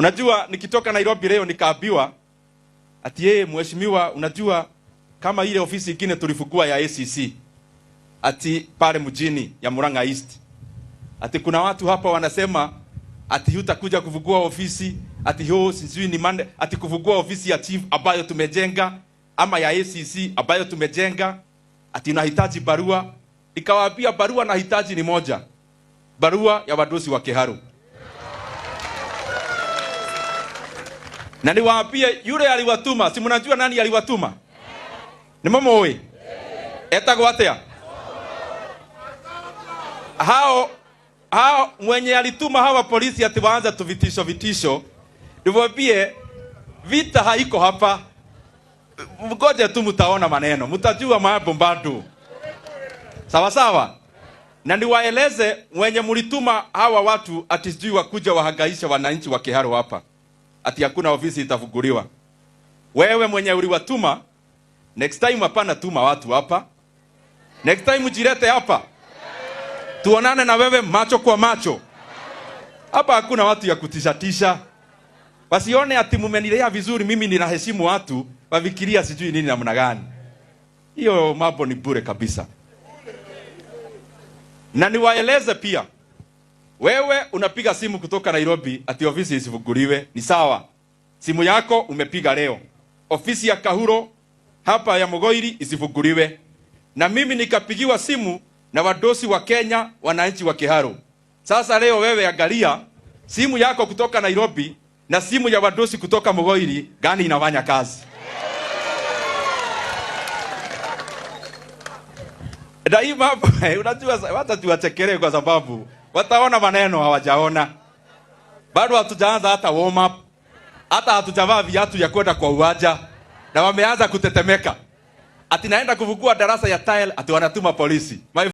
Unajua, nikitoka Nairobi leo nikaambiwa ati yeye, mheshimiwa, unajua kama ile ofisi ingine tulifungua ya ACC ati pale mjini ya Murang'a East, ati kuna watu hapa wanasema ati hutakuja kufungua ofisi, ati hiyo sijui ni mande, ati kufungua ofisi ya chief ambayo tumejenga ama ya ACC ambayo tumejenga, ati unahitaji barua. Nikawaambia barua nahitaji ni moja, barua ya wadosi wa Kiharu. Na niwaambie yule aliwatuma, si mnajua nani aliwatuma? Ni mumui? Etagwo atia? Hao mwenye alituma hawa polisi ati waanze tu vitisho vitisho, niwaambie vita haiko hapa. Mgoje tu mtaona maneno, mtajua mambo bado. Sawa sawa? Na niwaeleze mwenye mlituma hawa watu ati sijui wakuja wahangaisha wananchi wa Kiharu hapa, ati hakuna ofisi itafunguliwa. Wewe mwenye uliwatuma, next time hapana tuma watu hapa. Next time ujilete hapa, tuonane na wewe macho kwa macho. Hapa hakuna watu ya kutishatisha. Wasione ati mumenilea vizuri, mimi ninaheshimu watu, wafikiria sijui nini namna gani. Hiyo mambo ni bure kabisa. Na niwaeleze pia, wewe unapiga simu kutoka Nairobi ati ofisi isifunguliwe, ni sawa. Simu yako umepiga leo, ofisi ya Kahuro hapa ya Mugoiri isifunguliwe. Na mimi nikapigiwa simu na wadosi wa Kenya, wananchi wa Kiharu. Sasa leo wewe angalia simu yako kutoka Nairobi na simu ya wadosi kutoka Mugoiri, gani inafanya kazi? Na hii mambo, unajua wacha tuwachekelee kwa sababu wataona maneno hawajaona. Bado hatujaanza hata warm up, hata hatujavaa viatu ya kwenda kwa uwanja, na wameanza kutetemeka. Ati naenda kufungua darasa ya tile, ati wanatuma polisi. My